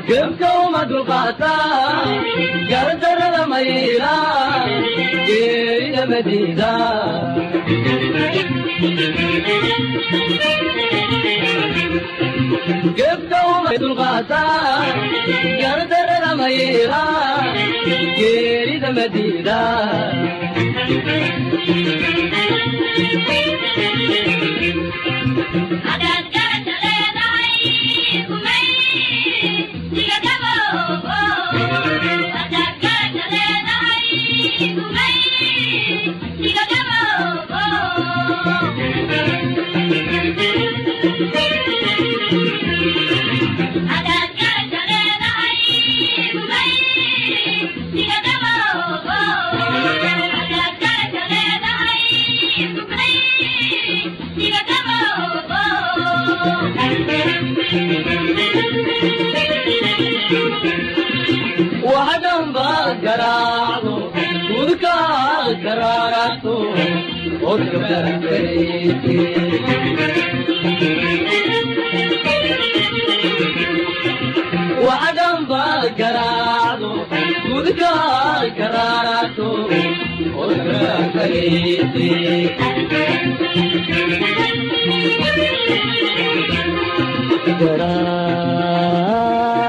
Gebka uma dulqaataan, gardarrada mayilaan, geerida ma diidaan. Gebka uma dulqaataan, gardarrada mayilaan, geerida ma diidaan. Hadaad garasho leedahay, gumaysiga gaboobo. Hadaad garasho leedahay, gumaysiga gaboobo. Hadaad garasho leedahay, gumaysiga gaboobo. Hadaad garasho leedahay, gumaysiga gaboobo. Waxdhan baad garaacdo, gudkaad garaarato, ood gabarankarayse. Waxdhan baad garaacdo, gudkaad garaarato, ood gabarankarayse.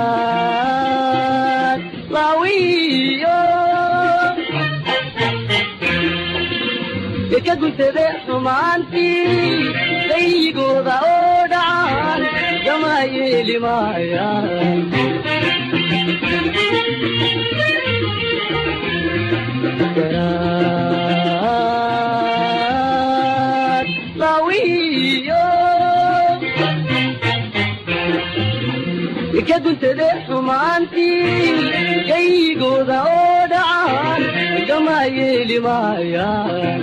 Garaad laawiyo ka guntade xumaantii dayigooda oo dhacaan gama yeeli maayaan. Garaad laawiyo ka guntade xumaantii gaygooda oo dhacaan gama yeeli maayaan.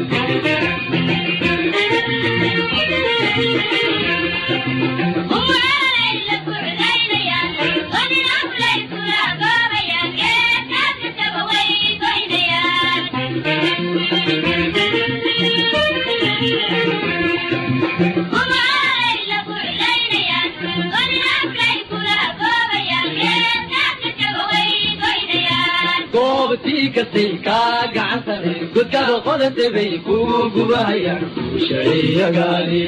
Umaalay la kordhaynayaan, godin aflay kula goobayaan, geedkaas kastaba way goynayaan. Umaalay la kordhaynayaan, godin aflay kula goobayaan, geedkaas kastaba way goynayaan. Goobtii kastay kaa gacan sare, godkada qodate bay kugu gubahayaan guushayagaale.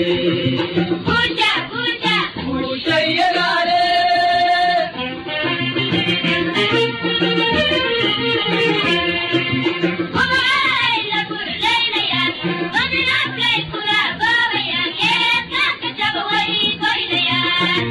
Guusha, guusha! Guushayagaale. Umaalay la kordhaynayaan, godin aflay kula goobayaan, geedkaas kastaba way goynayaan.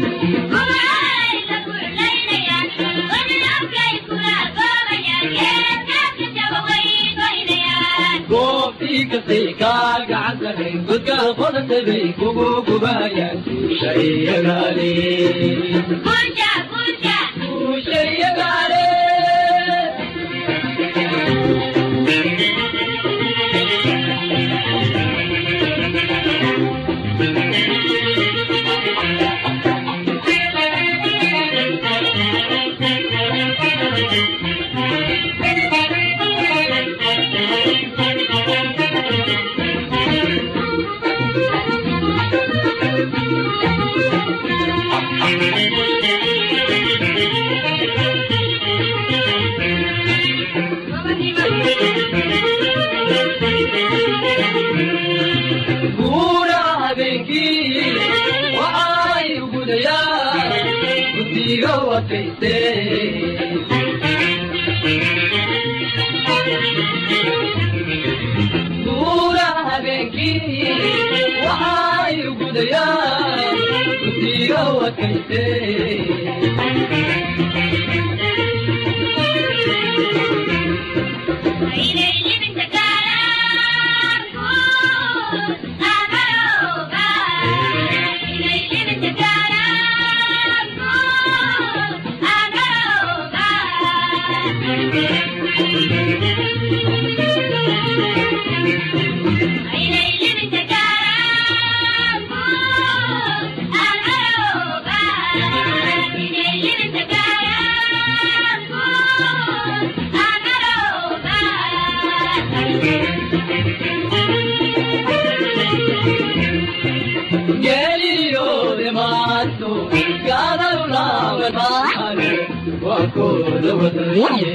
Umaalay la kordhaynayaan, godin aflay kula goobayaan, geedkaas kastaba way goynayaan. Goobtii kastay kaa gacan sare, godkada qodate bay kugu gubahayaan guushayagaale. Guusha, guusha! Guushayagaale. Guura habeenkii waxay gudayaan guddiga wakaysee. Guura habeenkii waxay gudayaan guddiga wakaysee. Inay libinta gaaraan, guul aan haroogaan. Inay libinta gaaraan, guul aan haroogaan. Inay libinta gaaraan, guul aan haroogaan. Inay libinta gaaraan, guul aan haroogaan. Geeli. Ilmaantu gaadalu laaban maahane, waa kooda wadaye.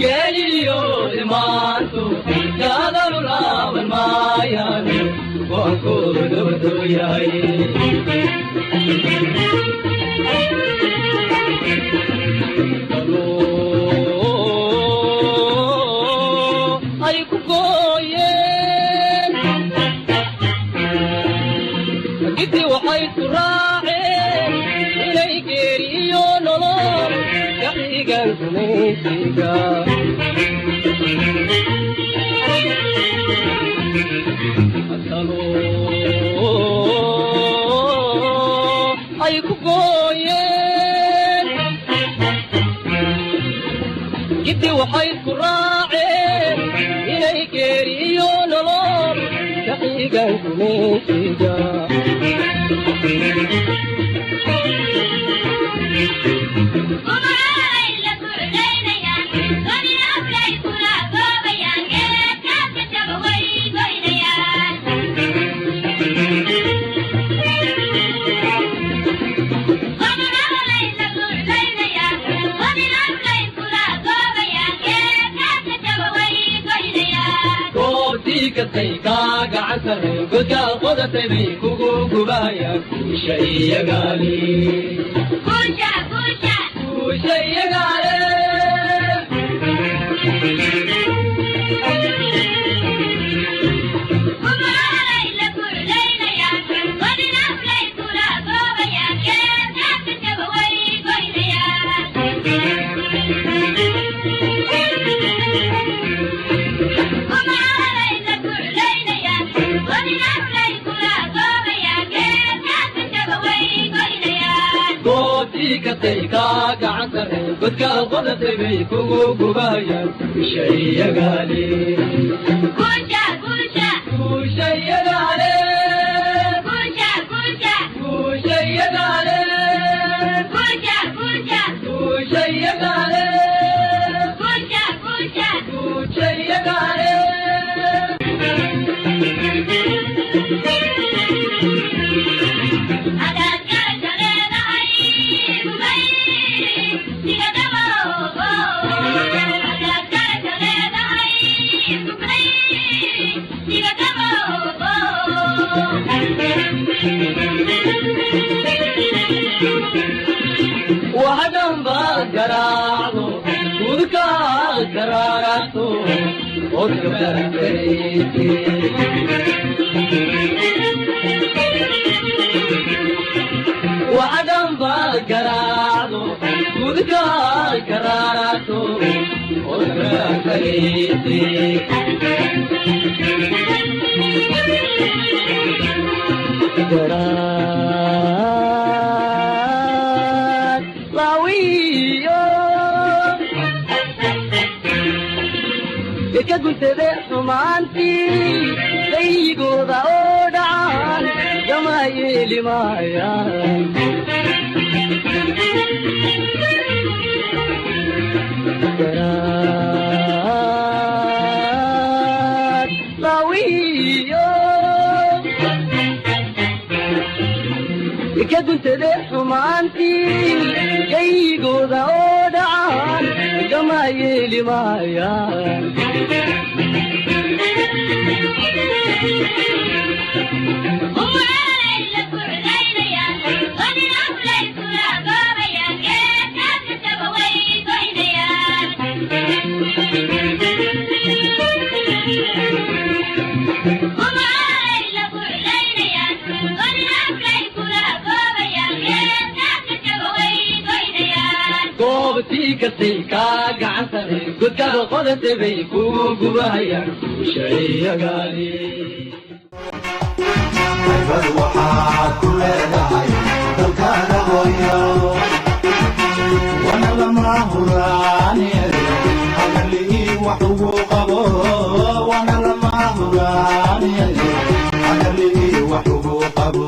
Geeliyo ilmaantu gaadalu laaban maayane, waa kooda wadayaye. Ay ku gooyeen gidi, waxay ku raaceen inay geeriyo nolol ka xigaan gumaysiga. Ay ku gooyeen gidi, waxay ku raaceen inay geeriyo nolol ka xigaan gumaysiga. Goobtii kastay kaa gacan sarray, godkaad qodatay bay kugu gubayaan. Guusha iyagaali, guusha iyagaale. Goobtii kastay kaa gacan sarray, godkaad qodatay bay kugu gubayaan. Guusha iyagaali, guusha iyagaale, guusha iyagaale, guusha iyagaale, guusha iyagaale. Waxdhan baad garaacdo, gudkaad garaarato ood gabarankarayse. Waxdhan baad garaacdo, gudkaad garaarato ood gabarankarayse. Garaad laawiyo ka guntade xumaantii dayigooda oo dhacaan gama yeeli maayaan. Garaad laawiyo ka guntade xumaantii gaygooda oo dhacaan gama yeeli maayaan. Goobtii kastay kaa gacan sarray, godkaad qodatay bay kugu gubayaan. Guusha iyagaali. Haybad waxaad ku leedahay dalkaaga hooyo, wana lama huraane hagarli'ii wax ugu qabo, wana lama huraane hagarli'ii wax ugu qabo.